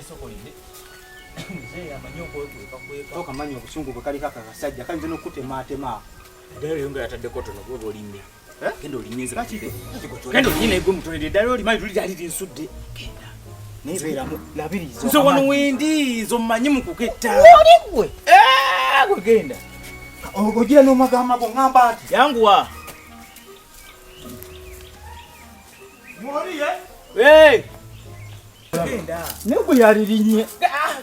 Yesokolidde. Mzee amanyi okwekweka kweka. Tokamanyi obusungu bwe kaliko akakasajja kayinza n'okutemaatema. Eddala lyo nga yataddeko tono gwe olinnya. Eh? Genda olinnye nze. Genda olinnye naye gwe mutolere eddala olimanyi luli lyali linsudde. Genda. Naye beeramu labiriza. Nze wano wendi nze ommanyi mu kuketta. Oli gwe. Eh, gwe genda. Ogira n'omagamba go ŋŋamba nti. Yanguwa. Mwoli ye? Hey! Genda. Naye gwe yalirinye. Ah!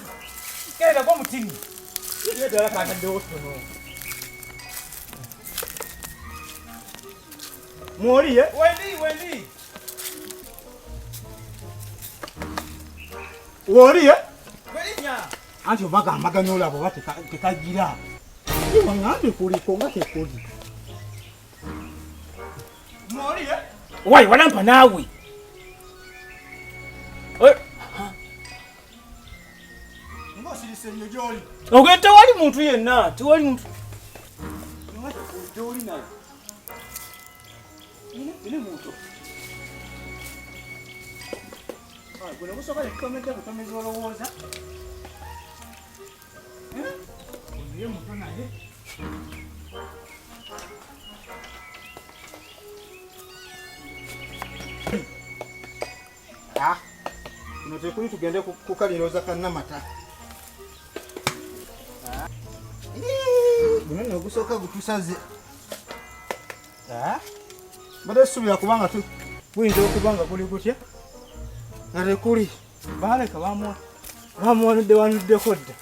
Genda gwe mutini. Ye ddala kataddewo tono. Mwoli ye? Wendi, wendi. Woli ye? Welinya. Anti omagamaganya olaba oba tekagira. Waŋŋambye kuliko nga tekuli. Wai, walampa naawe. Ogenda tewali muntu yenna, tewali muntu. Gyoli naye. Ine muntu. Guno gusooka ne tutomeza olowooza. Ono ye muto naye. Ah, kuno tekuli tugende kukalirooza kannamata. Ah. Guno nno ogusooka gutusaze. Ah. Mbadde suubira kubanga guyinza okuba nga guli gutya nga tekuli. Baaleka bamuwanudde wanuddeko dda.